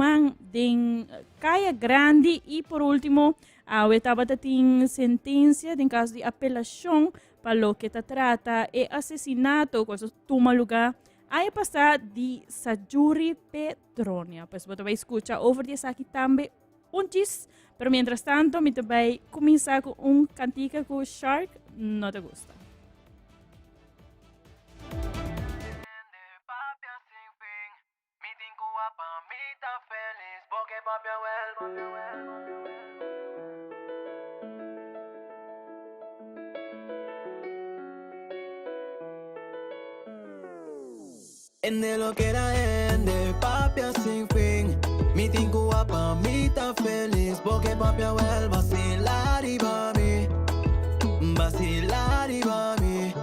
ruman den Kaya Grandi i por último awe tabata tin sentensia den kaso di apelashon pa loke ta trata e asesinato ku a tuma lugá aña pasá di Sajuri Petronia. Pues bo ta bai skucha over di esaki tambe un chis, pero mientras tanto mi ta bai kuminsá ku un kantika ku Shark no ta gusta. Hende lo keda hende, papia sin fin. Mi tin cu a pa mi ta feliz. Bo ke papia wel vacila riba mi. Vacila riba mi.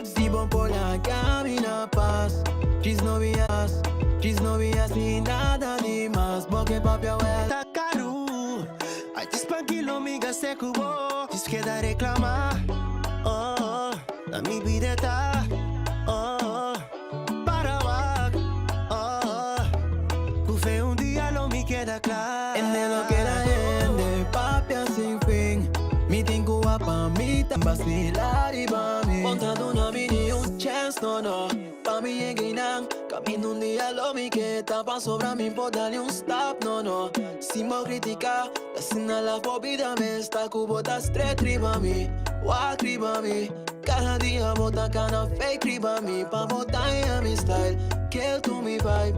Si bo por laga mi na paz. Djis no bias, djis no bias ni nada di mas. Bo ke papia wel. Ta karu, ay djis pankilo mi gast'é ku bo. Djis keda reklama, oh oh, na mi bida ta, oh oh. Para wak, oh oh. Ku fe un dia lo mi keda kla. Hende lo keda hende, papia sin fin. Mi tin ku wak pa mi ta basila riba mi. Bo ta duna mi ni un chance, no no. Pa mi yega einan, kaminda un dia lo mi keda. Pasobra mi por dal un stap, no no. Sin bo kritika, ta asina la bo bida mes ta ku bo ta stret riba mi, wak riba mi. Cada dia bo ta cana fake riba mi pa bo daña mi style, kill to mi vibe.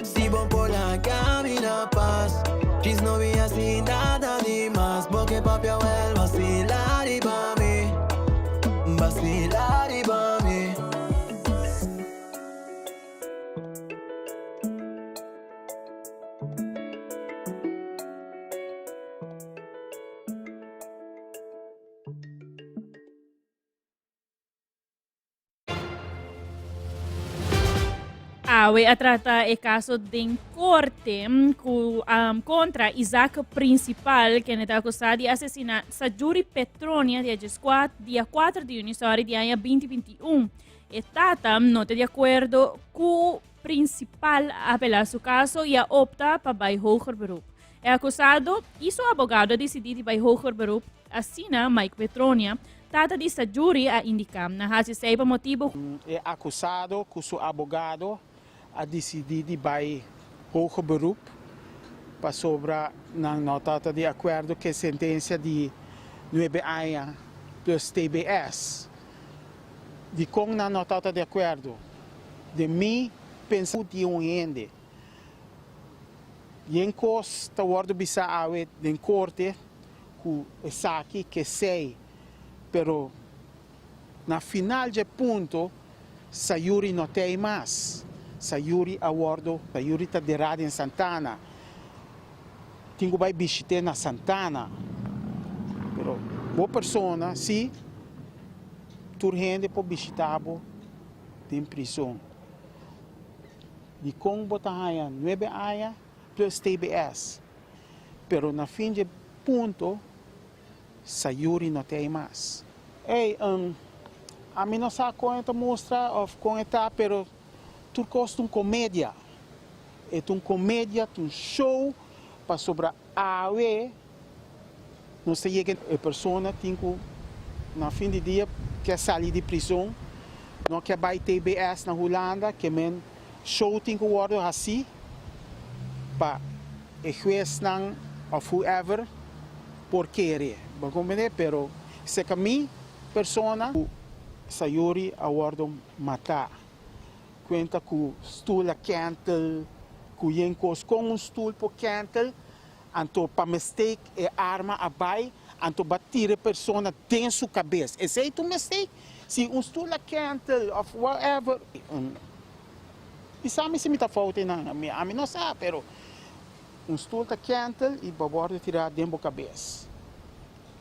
Si bo por laga mi na paz, djis no bi haci nada di mas. Bo ke papia wel vacila riba mi, vacila riba mi. Awe a trata e caso den corte cu um, contra Isaac Principal, quien ta acusado di asesina Sajuri Petronia dia 4, dia 4 di juni, sorry, di aña 2021. E tata no ta di acuerdo cu Principal a apela su caso y a opta pa bay hoger beroep. E acusado y su abogado a dicidi di bay hoger beroep, asina Mike Petronia, tata di Sajuri a indica. Nan haci esey pa motibo. E acusado cu su abogado a dicidi di bay hoger beroep pasobra nan no tabata di acuerdo cu e sentencia di nuebe aña plus tbs. Dikon nan no tabata di akuerdo? Den mi pensa di un hende. Yen kos ta wòrdu bisá awe den korte ku esaki ke esei, pero na final dje punto Sayuri no t'ei mas. Sayuri a wòrdu, Sayuri ta derá den Santana. Tin ku bai bishit'é na Santana. Pero bo persona si. Tur hende por bishitá bo den prison. Dikon bo ta haña nuebe aña plus tbs? Pero na fin dje punto Sayuri no ta ei mas. Ey, ami no sa kon e ta mustra of kon e ta, pero tur kos ta un komedia. E ta un komedia, ta un show pasobra awe. Nos ta yega e persona tin ku na fin di dia ke sali di prizon, no ke bai tbs na Hulanda, ke men show tin ku wòrdu hasi pa e huesnan òf whoever por kere. Bo komprende? Pero seka mi persona ku Sayuri a wòrdu matá kuenta ku stul a kèntel ku yen kos kon un stul por kèntel Anto pa mistake e arma a bai, anto ba tira e persona den su cabes. Esey ta un mistake? Si un stoel a kentel of whatever. Bisa mi si mi ta fout eynan. Ami no sa, pero un stoel ta kentel y bo wordo tira den bo cabes.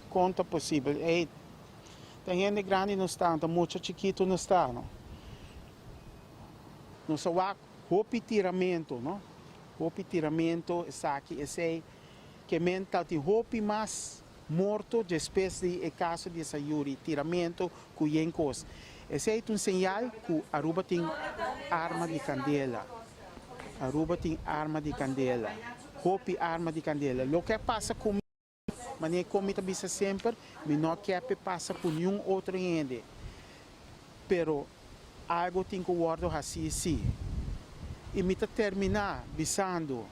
Con ta posibel? Ey, ta hende grandi nos ta, ta mucha chikito nos ta, no? Nos a wak hopi tiramento, no? Hopi tiramento, esaki, esei, ke men ta tin hopi mas morto despues di e kaso di Sayuri, tiramento ku yen kos. Esei ta un señal ku Aruba tin arma di kandela. Aruba tin arma di candela, hopi arma di candela. Loke a pasa cu mi, manera cu mi ta bisa semper, mi no kier p'e pasa cu niun otro hende. Pero algo tin cu wordo haci si. Y mi ta termina bisando,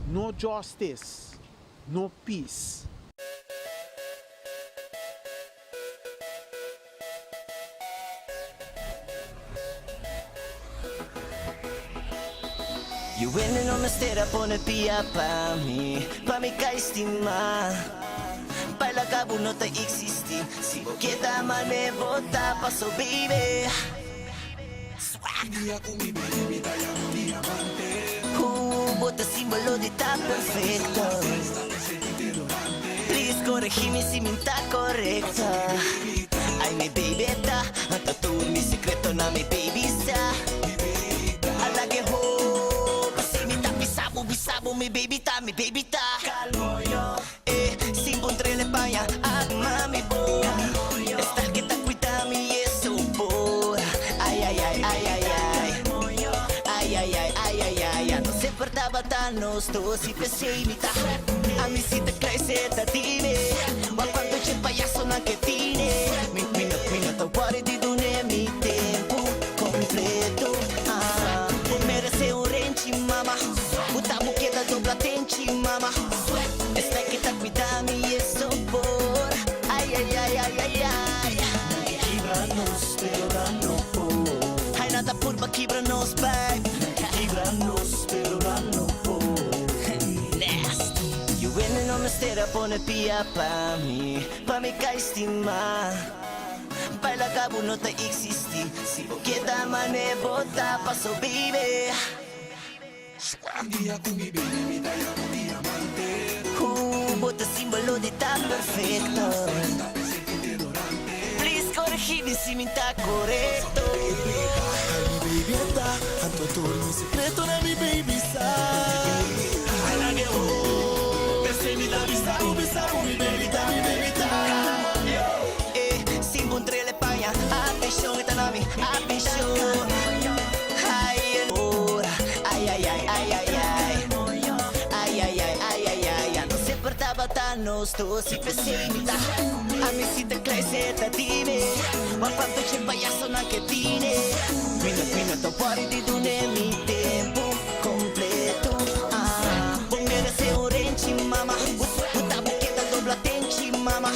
no justice, no peace. Yu hende no mester a pone pia pa mi, pa mi ka estima. Baila kabu no ta existi, si bo keda mane bo ta paso baby. Swag. Ooh, bo ta simbolo di ta perfecto. Please corregimi si mi ta correcto. Ay mi baby ta, ta tur mi secreto na mi baby sa. Ala ke ho, si mi ta bisa bo mi baby ta, mi baby ta. Eh, sin puntrele paña, mami bo. Esta que ta cuida mi eso por. Ay, ay, ay, ay, ay, ay. Ay, ay, ay, ay, ay, ay. No se portaba tan nos dos y pensé mi ta. A mi si te crece ta dime. Wa cuanto che payaso na que tine. Mi, mi no, mi no ta worry di dune mi tempo completo. Ah, bo merece un renchi, mama. Buta buqueta dobla tenchi, mama. Esta que ta cuida mi eso por. Ay, ay, ay, ay, ay, ay. Kibra nos, pero nan no por. Ay, nada purba kibra nos, babe. Kibra nos, pero nan no por. Nasty. Yu hende no mester a pone pia pa mi, pa mi ka estima. Baila kabu no ta existi, si bo keda mane bo ta paso baby. Ooh, bo ta simbolo di ta perfecto. Please corregimi si mi ta correcto. Eh, sin puntrele paña, atencion e ta na mi, atencion. Ay, ora, ay, ay, ay, ay, ay, ay. Ay, ay, ay, ay, ay, ay. Ya no se portaba tan nos dos y pensé mi ta. A mi si te crece ta dime. Ma quanto c'è payaso na che tine. Mi no, mi no ta worry di dune mi tempo completo. Ah, bo merece un renchi, mama. Buta buqueta dobla tenchi, mama.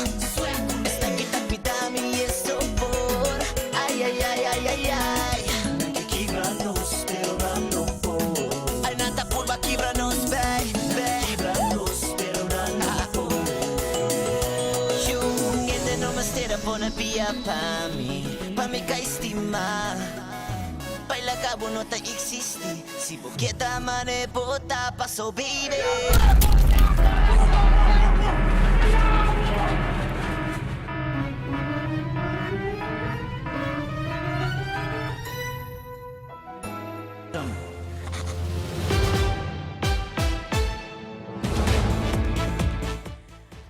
Esta que ta cuida mi eso por. Ay, ay, ay, ay, ay, ay. Ay, nada purba kibra nos, babe, babe. Yu hende no mester a pone pia pa mi, pa mi ka estima. Baila cabo no ta existi, si bo keda mane bo ta paso baby.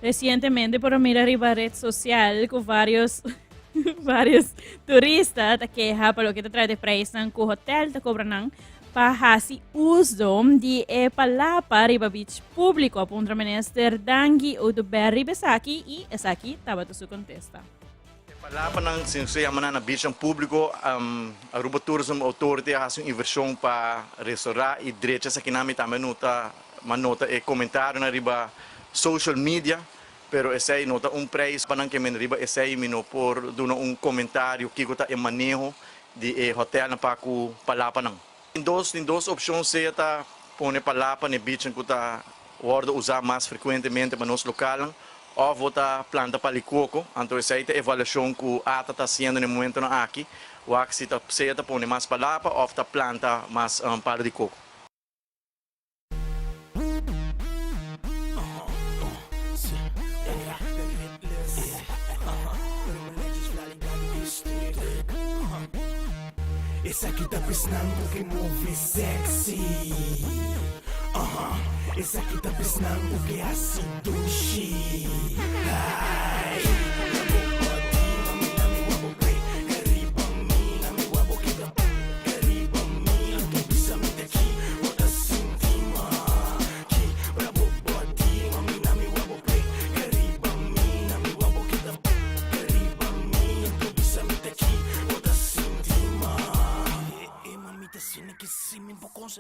Recientemente por a mira riba red social cu varios varios turista ta keha pa loke ta trae de prijsnan cu hotel ta cobra nan pa hasi uso di e palapa riba beach público. A puntra minister Dangui Oduber riba esaki y esaki tabata su contesta. E palapanan sin su yama nan na beachnan público, Aruba Tourism Authority a hasi un inversion pa restaurá y drecha esakinan. Mi tambe nota, m'a nota e comentarionan riba social media, pero esei no ta un prijs pa nan ke men riba esei mi no por duna un comentario kiko ta e maneho di e hotelnan pa ku palapanan. Tin dos, tin dos opcion sea ta pone palapa na e beachnan ku ta Wordo usa mas frecuentemente pa nos localnan of bo ta planta palikoko, anto esey ta evaluacion cu ata ta haciendo na e momentonan aki, wak si ta sea ta pone mas palapa of ta planta mas palo di coco. Esaki ta pisnan ku ke move sexy Aha Esaki ta pisnan ku ke hasi dushi Ay Na bo body mami na mi wabo kwe Riba mi na mi wabo keda Riba mi anto bisa mi ta ki.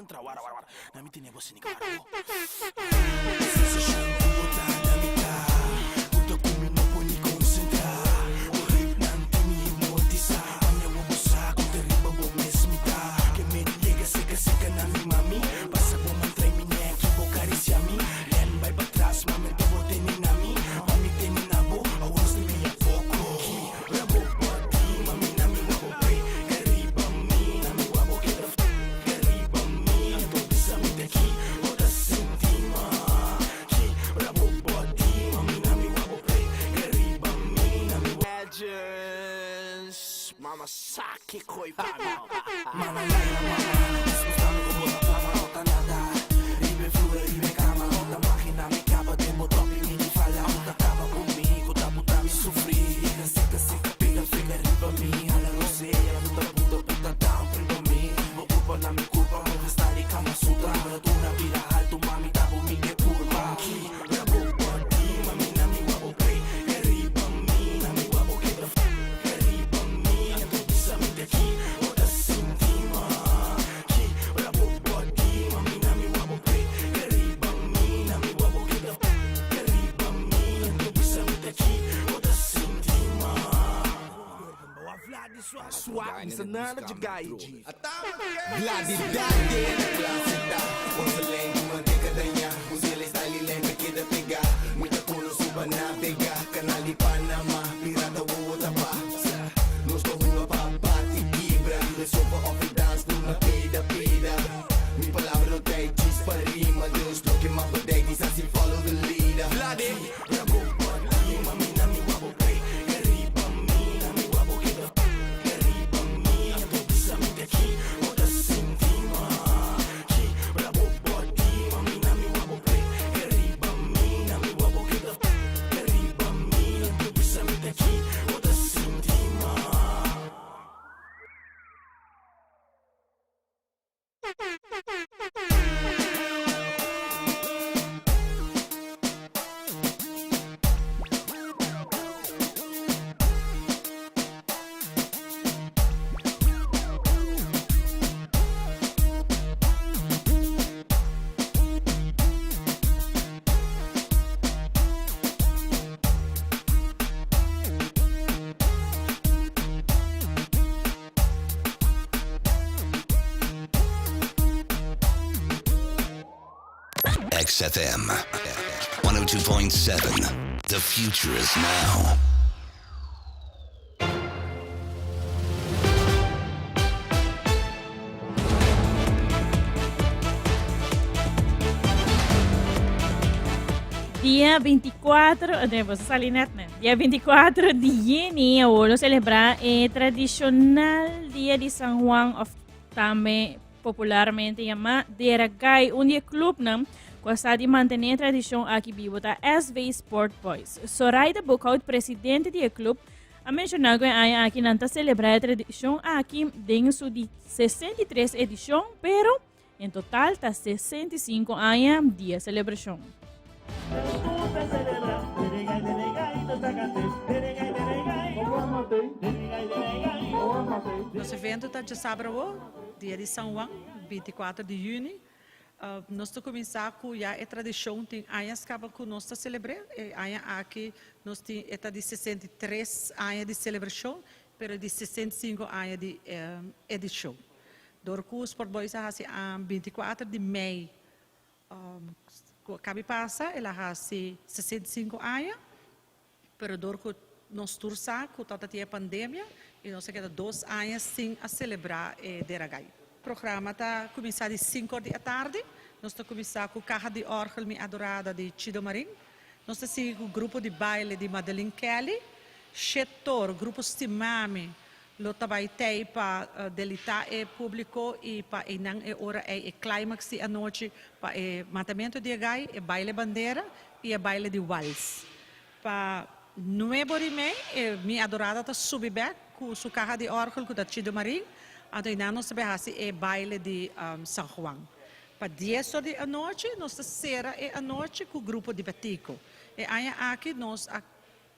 konsentrá Wara wara wara Na mi tene bo asina wara bo E sensashon ku bo ta na mi ta Ku ta ku mi no por ni konsentrá Bo heup-nan tin mi hipnotisá Baña bo bo sa ku ta riba bo mes mi ta Ke me yega seka seka na mi mami Pasa bo man trai mi nek i bo karisiá mi Len bai patras mami anto bo tene na mi Mami tene na bo awor nos ta mia poko Ki ra bo body mami na mi wak bo pre Kariba mi na mi wak bo keda f Kariba mi anto bisa mi ta ki bo ta sinti ma Ki ra bo body mami na mi wak bo pre Kariba mi na mi wak Legends Mama sa kikoy pa mi Mama laila mama Despues dame ku bo ta plama no ta nada Riba e flur e riba e kama No ta makina mi kaba den bo topi mi di fala Ku ta kaba ku mi ku ta buta mi sufri Yega seka seka pega frega riba mi Hala rosea ku ta buta buta down riba mi Bo kulpa na mi kulpa Muhe sta di kama sutra Temperatura bira haltu mami ta bo mi ke purba Ki ra bo body mami na mi wak bo pre Riba mi na mi wak bo keda Riba mi anto bisa mi ta ki bo ta sinti ma Ki ora bo body mami na mi wak bo pre Riba mi na mi wak bo keda Riba mi anto bisa mi ta ki bo ta sinti ma XFM 102.7. The future is now. Dia 24, de boso sali net ne. Dia 24 di juni, awor lo celebra e tradicional Dia di San Juan of tambe popularmente yama Deragai. Un di e clubnan cu a sa di mantene e tradicion aki bibo ta SV Sport Boys. Soraida Boekhout, presidente di e club, a menciona cu e aña aki nan ta celebra e tradicion aki den su di 63 edicion, pero en total ta 65 aña di e celebracion. Nos evento ta djasabra awo, dia di San Juan, 24 di juni. Nos ta kuminsá ku ya e tradishon tin añas kaba ku nos ta selebr'é. E aña aki nos tin e ta di 63 aña di selebrashon, pero di 65 aña di edishon. Dor ku Sport Boys a hasi 24 di mei Ku a kabi pasa el a hasi 65 aña, pero dor ku nos tur sa ku tabata tin e pandemia i nos a keda dos aña sin a selebrá e Deragai. Programa ta kuminsá di sinku or di atardi. Nos ta kuminsá ku Kaha di Òrgel Mi Adorada di Chido Marin. Nos ta sigui ku grupo di baile di Madeline Kelly, Shetor, Grupo Stimami, Lo ta bai tei pa delitá e públiko i pa einan e ora ei e climax di anochi pa e matamentu di e gai, e baile bandera i e baile di wals. Pa nuebe ora i mei e Mi Adorada ta subi bèk ku su kaha di òrgel ku ta Chido Marin, anto einan nos ta bai hasi e baile di San Juan. Pa dies or di anochi nos ta sera e anochi ku grupo di Betico. E aña aki nos a.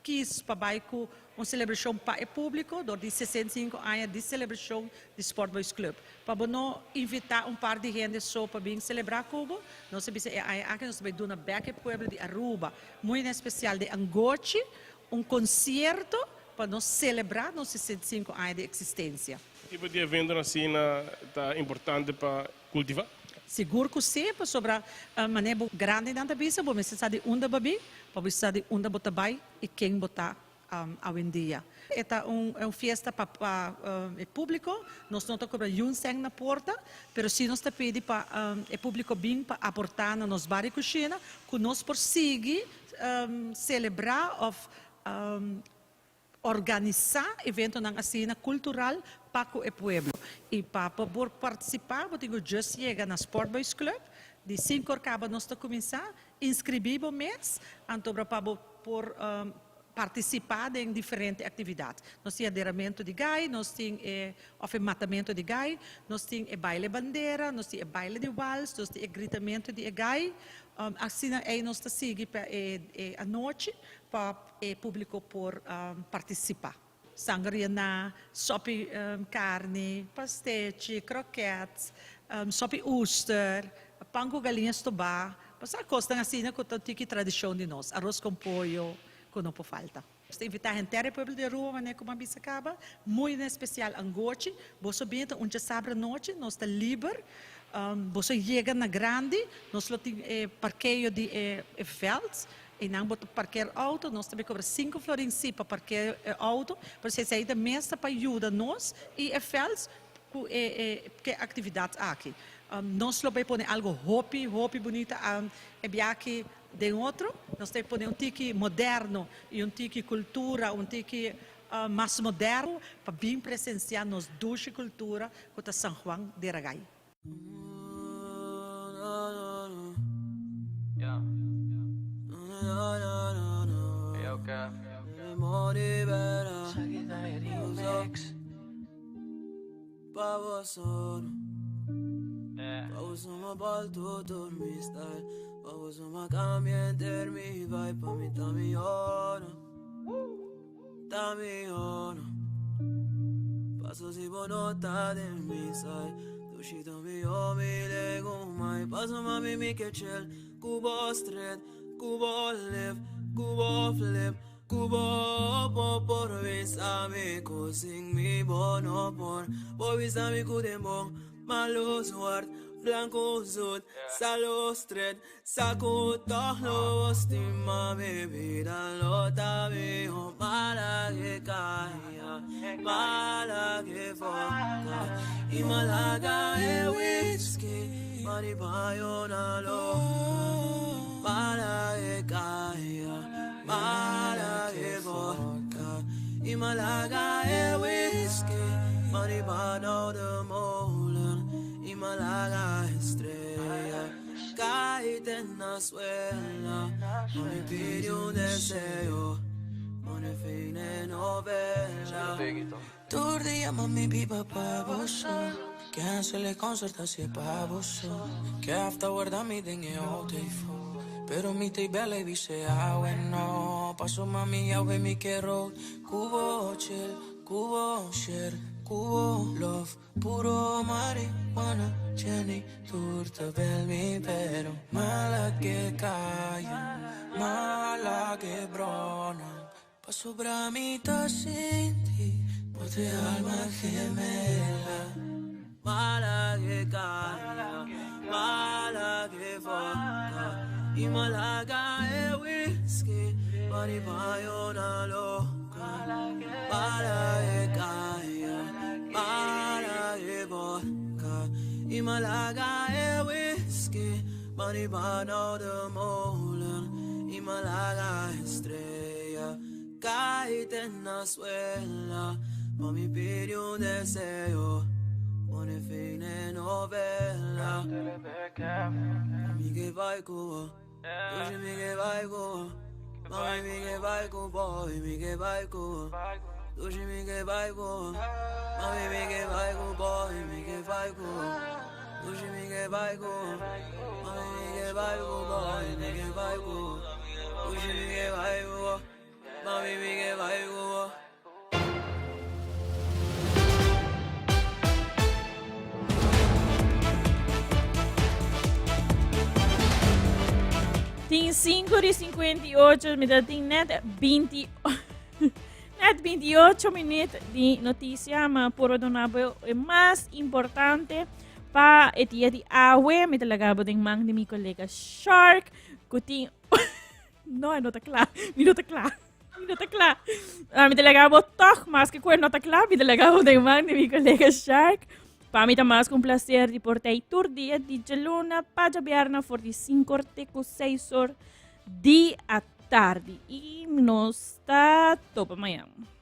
kies pa bai ku un selebrashon pa e públiko dor di 65 aña di selebrashon di Sport Boys Club. Pa bo no invitá un par di hende so pa bin selebrá ku bo, nos a bisa e aña aki nos ta bai duna bèk e pueblo di Aruba, muy en espesial di Angochi, un konsierto pa nos selebrá nos 65 aña di eksistensia. Tipo di eventonan asina ta importante pa kultivá? Sigur ku sí, pasobra manera bo grandinan ta bisa, bo mester sa di unda bo a bin, pa bo sa di unda bo ta bai i ken bo ta awendia. E ta un fiesta pa e públiko, nos no ta kobra yun sèn na porta, pero sí nos ta pidi pa e públiko bin pa aportá na nos bar i kushina ku nos por sigui selebrá òf Organisá eventonan asina kultural pa ku e pueblo. I pa por partisipá bo tin ku just yega na Sport Boys Club. Di sinku or kaba nos ta kuminsá. Inskribí bo mes anto pa bo por partisipá den diferente aktividat. Nos tin aderamentu di gai, nos tin e òf e matamentu di gai, nos tin e baile bandera, nos tin e baile di wals, nos tin e gritamentu di e gai. Asina ei nos ta sigui pa e anochi pa e públiko por partisipá. Sanger yená, sòpi karni, pastechi, krokèt, sòpi oester, pan ku galiña stobá, pasá kosnan asina ku ta tiki tradishon di nos, aros kon poyo ku no por falta. Nos ta invitá henter e pueblo di Aruba manera ku bo a bisa kaba, muy en espesial Angochi, boso bini ta un djasabra anochi, nos ta liber, boso yega na grandi, nos lo tin e parkeo di e vèlt, Einan bo ta parkeer auto, nos ta bay cobra cinco florin si pa parkeer e auto, pero si esey ta mes ta pa yuda nos y e vels cu e e actividad aki. Nos lo bay pone algo hopi hopi bunita e biaha den otro, nos ta bay pone un tiki moderno y un tiki cultura, un tiki mas moderno pa bin presencia nos dushi cultura cu ta San Juan de Ragay. Ta mihó no Paso si bo no ta den mi side Dushi ta mihó mi legumai Paso mami mi ke chill Ku bo straight, ku bo left, ku bo flip Ku bo po por bisa mi ku sin mi bo no por Por bisa mi ku den bon Malo zwart, blanco zoet, salo straight Sa ku tòg lo bo stima mi bida lo ta mihó Mala ke kaya, mala ke vodka I malaga e whisky, marihuana na loka Mala ke kaya, mala ke vodka I malaga e whisky, marihuana de molen I malaga e strea Caíte na suela Mami pide un deseo Pone fin e novela Tur dia mami biba pa boso Cancel e concert así pa boso Ke afta guarda mi den e hotel Pero mi te bela y dice ah bueno Paso mami ya ve mi ke road Cubo chill, cubo share, cubo love Puro marihuana, Jenny, tur ta bel mi pero Mala ke kaya, mala ke brona Pasobra mi ta sinti, bo ta alma gemela. Mala ke kaya, mala ke vodka I malaga e whisky, marihuana loka Mala ke kaya, mala ke vodka I malaga e whisky, marihuana de molen I malaga estrella, caíte na suela Mami pide un deseo, pone fin e novela Mi ke bai ku bo, dushi mi ke bai ku bo Mami mi ke bai ku bo, mi ke bai ku bo Dushi mi ke bai ku bo, mami mi ke bai ku bo, mi ke bai ku bo Dushi mi ke bai ku bo, mami mi ke bai ku bo, mi ke bai ku bo Dushi mi ke bai ku bo. Mami, mi ke bai ku bo. Tin 5 di 58, mi ta tin net 20, net 28 minuut di noticia, ma por dona bo e mas importante pa e dia di awe. Mi ta laga bo den man di mi colega Shark, ku tin No, e no ta kla. Mi no ta kla. Mi no ta kla. Ah, mi ta laga bo toch, mas que ku no ta kla, mi ta laga bo den man di mi colega Shark. Pa mi ta mas ku un placer di por tei tur dia di djaluna pa djabièrnè for di 5 or te ku 6 or di atardi. I nos ta topa mañan.